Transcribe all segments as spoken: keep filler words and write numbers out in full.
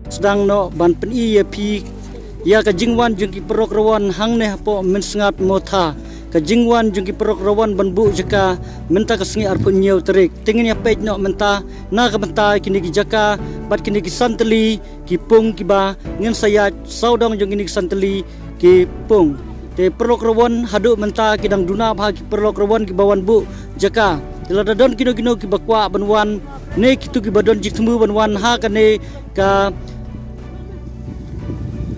Sdang noh ban pyni ïa phi ïa ka jingwan jong ki paralok rawon hangne hapoh Mynsngat Mawtha. Ka jingwan jong ki paralok rawon ban buh jaka mynta ka sngi arphew hynñiew tarik. Te ngin ïa peit noh mynta na ka bynta kine ki jaka bad kine ki san tylli ki pung kiba ngin sa ïaid sawdong jong kine ki san tylli ki pung. Te paralok rawon haduh mynta ki dang duna bha ki paralok rawon kiba wan buh jaka. Te lada don kino kino kiba kwah ban wan ne kito kiba don jingthmu ban wan ha kane ka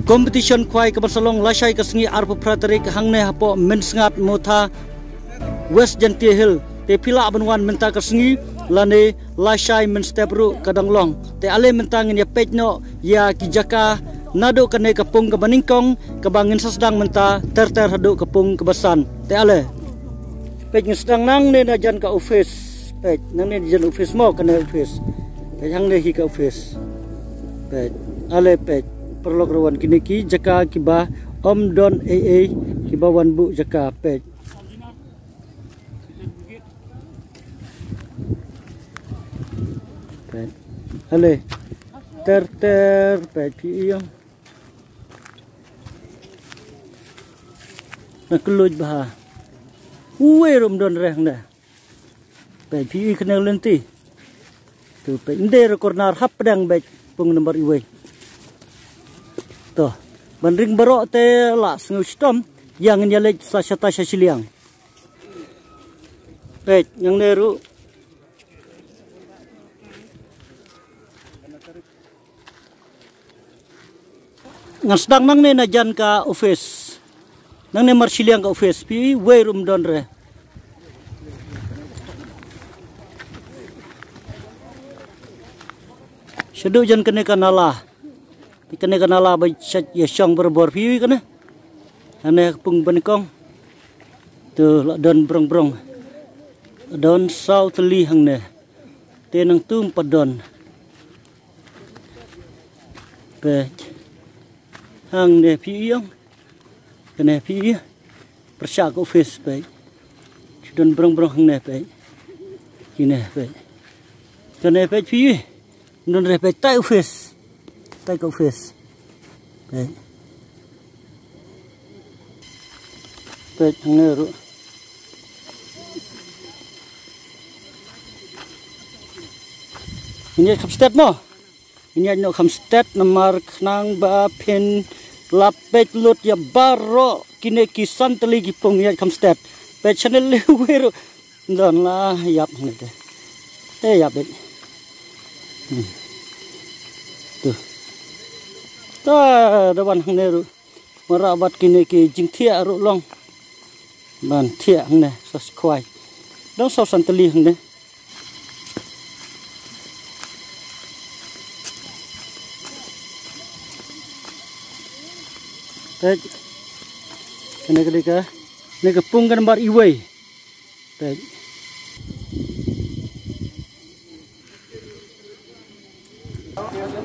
competition khwai kaban sa long lashai ka sngi arphew phra tarik hangne hapoh Mynsngat Mawtha, West Jaintia Hills. Te phi lah ban wan mynta ka sngi lane lashai mynstep ruh ka dang long. Te ale mynta ngin ïa peit noh ïa ki jaka naduh kane ka pung kaba nyngkong kaba ngin sa sdang mynta ter ter haduh ka pung kaba san. Te ale. Peit, ngin sdang nangne na jan ka office. Peit, nangne na jan office mo, kane office. Peit, hangne hi ka office. Peit, ale peit. Paralok rawon, kine ki jaka kiba ym don ei ei kiba wan buh jaka, peit. Peit. Ale. Ter ter, peit, phi ïohi. Na kylluid bha. Uwei ruh ym don re hangne. Peit, phi ïohi kane ka lynti. To peit, ym dei re corner, hap pdeng, peit, pung nambar uwei. To, ban ring baroh te la sngew shitom, ïa ngin ïa leit sa shata sha shiliang. Peit, hangne ruh. Ngan sdang nangne na jan ka office. Nangne mar shiliang ka office, phi ïohi, uwei ruh ym don re. Shaduh jan kane ka nala. Te kane ka nala ba sha ïa shong barabor, phi ïohi kane. Hangne ka pung ba nyngkong. To la don brong brong. Don saw tylli hangne. Te nangtu ym pat don. Peit. Hangne phi ïohi. Kane phi ïohi. Pyrshah ka office, peit. Shu don brong brong hangne, peit. Kine, peit. Kane, peit, phi ïohi. Don re, peit, tai office. Tai ka office. Peit. Peit hangne ruh. Ngin ïaid kham stet mo. Ngin ïaid noh kham stet namar khnang ba phin lah peit lut ïa baroh kine ki san tylli ki pung, ïaid kham stet. Peit, shane leh uwei ruh. Don la ïap hangne te. Te ïap, peit. Hmm. To. Ta da wan hangne ruh. Mareh bad kine ki jingthiah ruh long. Ban thiah hangne sa khwai. Dang saw san tylli hangne. Peit. Kane ka dei ka, kane ka pung ka nambar uwei. Peit.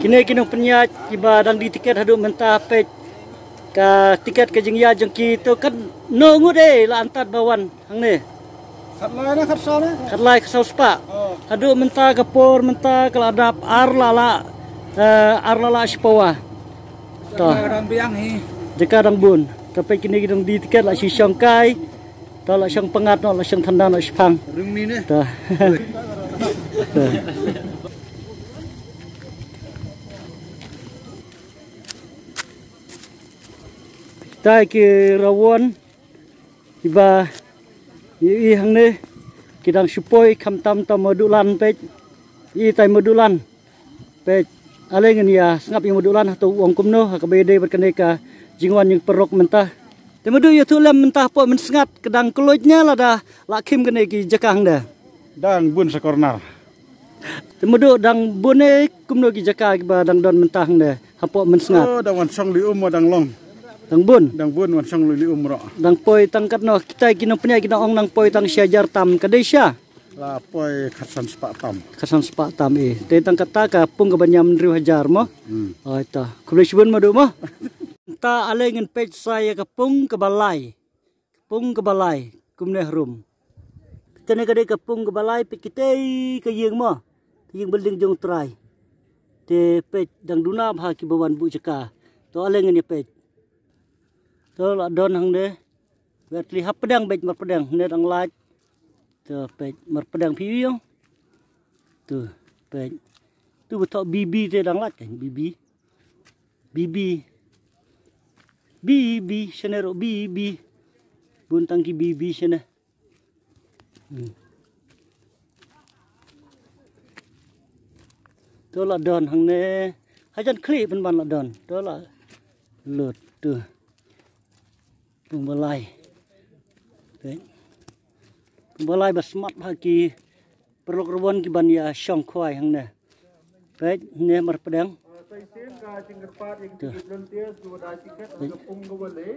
Kine ki nongpynïaid kiba dang die tiket haduh mynta, peit. Ka tiket ka jingïaid jong ki to katno ngut, eh, la antad ba wan hangne. Khatlai ne khatsaw ne? Khatlai khatsaw spah. Oh. Haduh mynta ka por mynta ka la dap ar la la, eh, ar la la shipawa. To. Jaka dang biang hi. Jaka dang bun. Ka peit kine ki dang die tiket la shu shong kai. To la shong pyngngad noh, la shong thandar noh shipang. Ring mi ne? To. To. Kitai ki rawon kiba ïohi hangne ki dang shu poi khamtam tam Madulan, peit. Itai Madulan. Peit, ale ngin ïa sngap ïa Madulan hato u ong kumno ha kaba ïadei bad kane ka jingwan jong ki paralok mynta. Te Madu, ïathuh lem mynta hapoh Mynsngat ka dang kylluid ne lada la khim kane ki jaka hangne? Dang bun sa corner. Te Madu, dang bun ne kumno ki jaka kiba dang don mynta hangne hapoh Mynsngat? Oh, dang wan shong lui um dang long. Dang bun? Dang bun wan shong lui um ruh. Dang poi tang katno, kitai ki nongpynïaid ki dang ong dang poi tang shi hajar tam, ka dei shisha? La poi khatsan spah tam. Khatsan spah tam, eh. Te tang kata ka pung kaba ñiam hynriew hajar mo? Hmm. Oi ta. Khublei shibun Madu mo. Mynta ale ngin peit sa ïa ka pung kaba lai. Pung kaba lai kumne harum. Kane ka dei ka pung kaba lai, peit kitei ka ïing mo. Ka ïing building jong u Trai. Te peit dang duna bha kiba wan buh jaka. To ale ngin ïa peit. To la don hangne. Wei ar tylli hapdeng beit marpdeng ne dang lait. To peit marpdeng phi ïoh. To peit. To ba thoh B B te dang lait kan B B. B B. B B shane ruh B B. Bun tang ki B B shane. Hmm. To la don hangne. Hajan khlieh pynban la don. To la lut to. Pung balai. Peit. Pung balai ba smat ha ki paralok rawon ki ban ïa shong khwai hangne. Peit ne marpdeng. Sa shisien ka jingkyrpad ïa ki, to, volunteers kiba da tiket ha ka pung kaba le.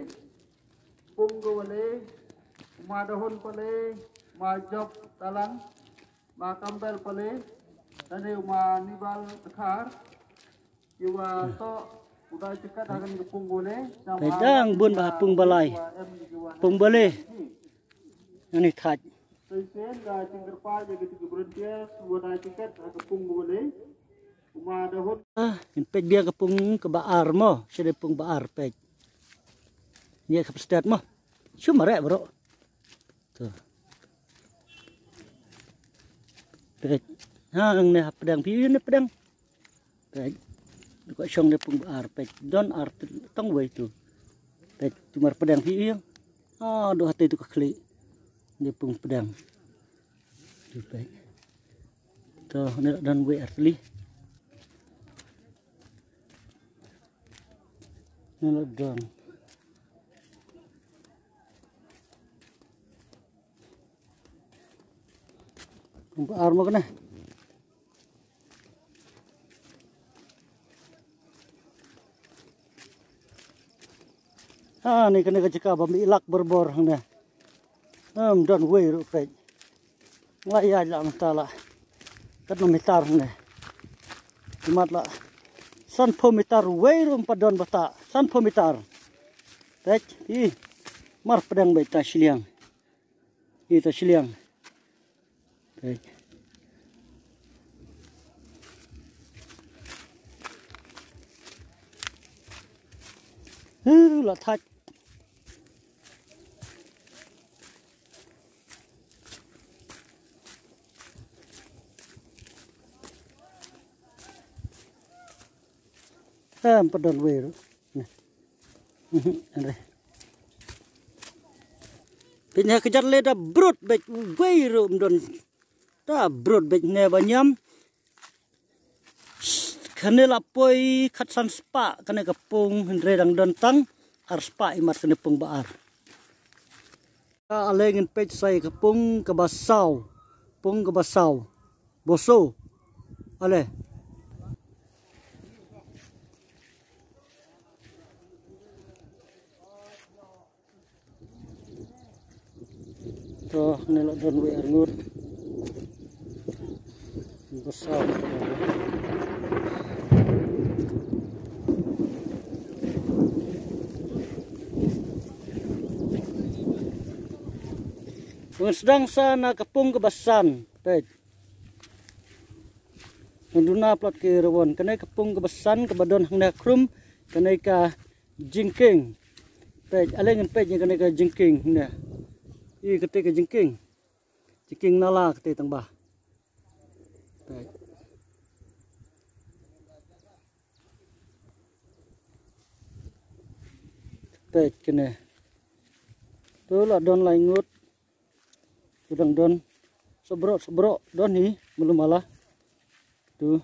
Pung kaba le. Ma Dahun Pale, ma Job Talang, ma Kambel Pale, lane ma Nibal Dkhar. Kiwa toh u da tiket ha kane ka pung kaba le. Peit dang bun bha pung balai. Pung balai. Ani thait. Shisien ka jingkyrpad ïa ki volunteers kiwa da tiket ha ka pung kaba le. Kuma da hut. Ah, ngin peit biang ka pung kaba ar mo, shane pung ba ar peit. Ni ka pstet mo. Shu mareh bro. To. Peit. Hangne hapdeng phi ne pdeng. Peit. Ko shong ne pung ba ar peit. Don ar tang wei to. Peit tu marpdeng phi ïoh. Ah, do hate tu ka khlieh. Ne pung pdeng. Tu peit. To ne don wei ar tylli. Ne don. Pung ba ar mo kane. Ha ne kane ka jaka ba mi lak borbor hangne. Em don wei ruh peit. Nga ïa la mynta la. Katno mitar hangne. Imat la. Sanphew mitar wei ruh ym pat don bata. Sanphew mitar. Peit. Ih. Marpdeng beit ta shiliang. Ita shiliang. Peit. Huh, la thait. Em, padal wei ruh. Nah. Mhm, anre. Pynha ka jar le da brut beit wei ruh ym don. Da brut beit ne ba ñiam. Kane la poi khatsan spah kane ka pung hynrei dang don tang ar spah imat kane pung ba ar. Ale ngin peit sa ïa ka pung kaba saw. Pung kaba saw. Boso. Ale. To, ne la don wei ar ngut. Ba saw. Ngin sdang sa na ka pung kaba san. Peit. Ngan duna palat ki rawon. Kane ka pung kaba san kaba don hangne khrum. Kane ka jingkieng. Peit, ale ngin peit ïa kane ka jingkieng hangne. I kate ka jingkieng. Jingkieng nala kate tang ba. Peit. Peit kane. To la don lai ngut. To dang don. Sobrok, sobrok don hi, malu mala. To.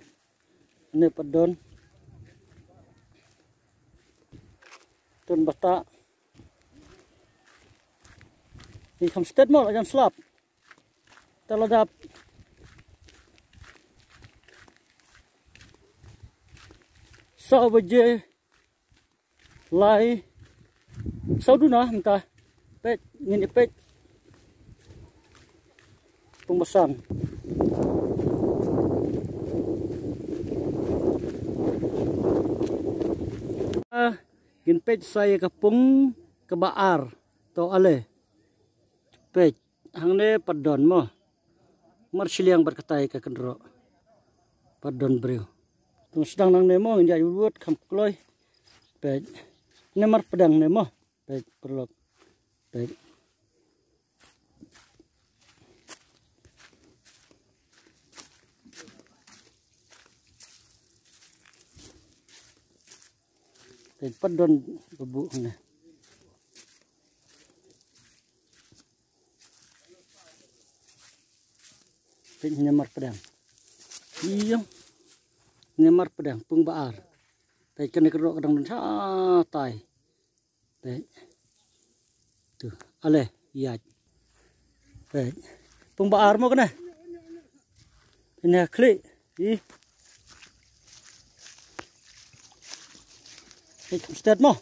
Ne pat don. Don bata. Ni kham stet mo la jan slap. Ta la dap. Saw baje. Lai. Saw duna mynta. Peit, ngin ïa peit. Pung ba san. Ah, ngin peit sa ïa ka pung kaba ar. To ale. Peit, hangne pat don mo. Mar shiliang bad katai ka kynroh. Pat don briew. Tang sdang nangne mo ngin ïa wut kham kloi. Peit. Namar pdeng ne mo. Peit, paralok. Peit. Peit, pat don ba buh hangne. Peit, namar pdeng. Ïa. Namar pdeng, pung ba ar. Peit, kane ka rok ka dang don shatai. Peit. Tu, ale, ïa. Peit. Pung ba ar mo kane. Ine khlieh. Ih. Peit, stet mo.